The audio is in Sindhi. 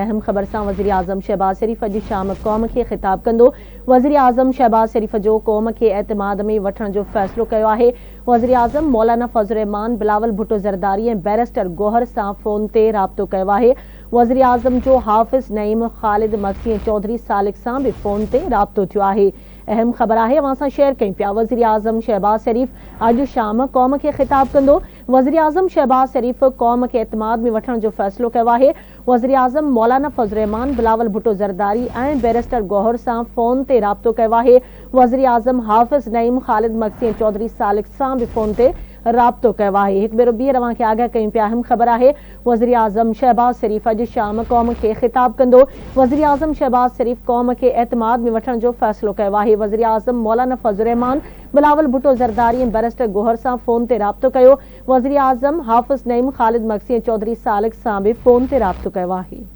اهم خبر سان وزيراعظم شهباز شريف اڄ شام قوم کي خطاب ڪندو، وزيراعظم شهباز شريف جو قوم کي اعتماد ۾ وٺڻ جو فيصلو ڪيو آهي، وزيراعظم مولانا فضل الرحمان، بلاول ڀٽو زرداري ۽ بئريسٽر گوهر سان فون تي رابطو ڪيو آهي، وزيراعظم جو حافظ نعيم، خالد مگسي ۽ چوڌري سالڪ سان به فون تي رابطو ٿيو آهي. اهم خبر آهي اوهان سان شيئر ڪيون پيا وزيراعظم شهباز شريف اڄ شام قوم کي خطاب ڪندو وزيراعظم شهباز شريف قوم کي اعتماد ۾ وٺڻ جو فيصلو ڪيو آهي وزيراعظم مولانا فضل الرحمان بلاول ڀٽو زرداري ۽ بئريسٽر گوهر سان فون تي رابطو ڪيو آهي وزيراعظم حافظ نعيم خالد مگسي ۽ چوڌري سالڪ سان به فون تي رابطو ڪيو آهي هڪ ڀيرو ٻيهر اوهان کي آگاهه ڪيون پيا اهم خبر آهي وزيراعظم شهباز شريف اڄ شام قوم کي خطاب ڪندو. وزيراعظم شهباز شريف قوم کي اعتماد ۾ وٺڻ جو فيصلو ڪيو آهي. وزيراعظم مولانا فضل الرحمان، بلاول ڀٽو زرداري ۽ بئريسٽر گوهر سان فون تي رابطو ڪيو. وزيراعظم حافظ نعيم، خالد مگسي ۽ چوڌري سالڪ سان به فون تي رابطو ڪيو آهي.